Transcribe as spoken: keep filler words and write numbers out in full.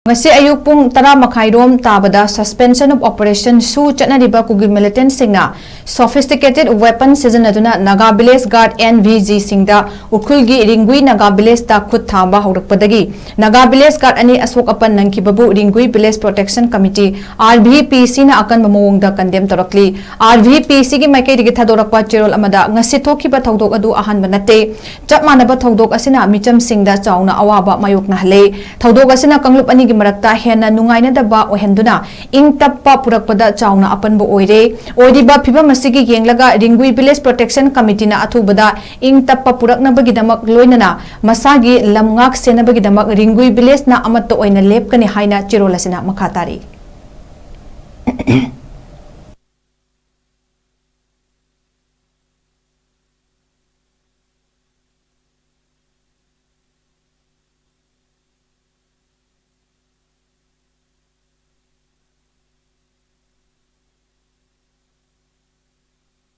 ꯉꯁꯤ ꯑꯌꯨꯛ ꯄꯨꯡ ꯇꯔꯥ ꯃꯈꯥꯏꯔꯣꯝ ꯇꯥꯕꯗ Suspension of Operation ꯁꯨ ꯆꯠꯅꯔꯤꯕ ꯀꯨꯀꯤ militantꯁꯤꯡꯅ sophisticated weapon ꯁꯤꯖꯤꯟꯅꯗꯨꯅ Naga village guard N V G ꯁꯤꯡꯗ ꯎꯈ꯭ꯔꯨꯜꯒꯤ ꯔꯤꯡꯒꯨꯏ ꯅꯥꯒꯥ villageꯇ ꯈꯨꯠ ꯊꯥꯕ ꯍꯧꯔꯛꯄꯗꯒꯤ ꯅꯥꯒꯥ village guard ꯑꯅꯤ ꯑꯁꯣꯛ ꯑꯄꯟ ꯅꯪꯈꯤꯕꯕꯨ ꯔꯤꯡꯒꯨꯏ Village Protection Committee, R V P Cꯅ ꯑꯀꯟꯕ ꯃꯑꯣꯡꯗ condemn ꯇꯧꯔꯛꯂꯤ꯫ R V P Cꯒꯤ ꯃꯥꯏꯀꯩꯗꯒꯤ ꯊꯥꯗꯣꯔꯛꯄ ꯆꯦꯔꯣꯜ ꯑꯃꯗ, ꯉꯁꯤ ꯊꯣꯛꯈꯤꯕ ꯊꯧꯗꯣꯛ ꯑꯗꯨ ꯑꯍꯥꯟꯕ ꯅꯠꯇꯦ꯫ ꯆꯞ ꯃꯥꯟꯅꯕ ꯊꯧꯗꯣꯛ ꯑꯁꯤꯅ ꯃꯤꯆꯝꯁꯤꯡꯗ ꯆꯥꯎꯅ ꯑꯋꯥꯕ ꯃꯥꯌꯣꯛꯅꯍꯜꯂꯦ꯫ ꯊꯧꯗꯣꯛ ꯑꯁꯤꯅ ꯀꯥꯡꯂꯨꯞ ꯑꯅꯤꯒꯤ ꯃꯔꯛꯇ ꯍꯦꯟꯅ ꯅꯨꯡꯉꯥꯏꯅꯗꯕ ꯑꯣꯏꯍꯟꯗꯨꯅ ꯏꯪ ꯇꯞꯄ ꯄꯨꯔꯛꯄꯗ ꯆꯥꯎꯅ ꯑꯄꯟꯕ ꯑꯣꯏꯔꯦ꯫ ꯑꯣꯏꯔꯤꯕ ꯐꯤꯚꯝ ꯑꯁꯤꯒꯤ ꯌꯦꯡꯂꯒ ꯔꯤꯡꯒꯨꯏ Village Protection Committeeꯅ ꯑꯊꯨꯕꯗ ꯏꯪ ꯇꯞꯄ ꯄꯨꯔꯛꯅꯕꯒꯤꯗꯃꯛ ꯂꯣꯏꯅꯅ ꯃꯁꯥꯒꯤ ꯂꯝ ꯉꯥꯛ ꯁꯦꯟꯅꯕꯒꯤꯗꯃꯛ ꯔꯤꯡꯒꯨꯏ villageꯅ ꯑꯃꯠꯇ ꯑꯣꯏꯅ ꯂꯦꯞꯀꯅꯤ ꯍꯥꯏꯅ ꯆꯦꯔꯣꯜ ꯑꯁꯤꯅ ꯃꯈꯥ ꯇꯥꯔꯤ꯫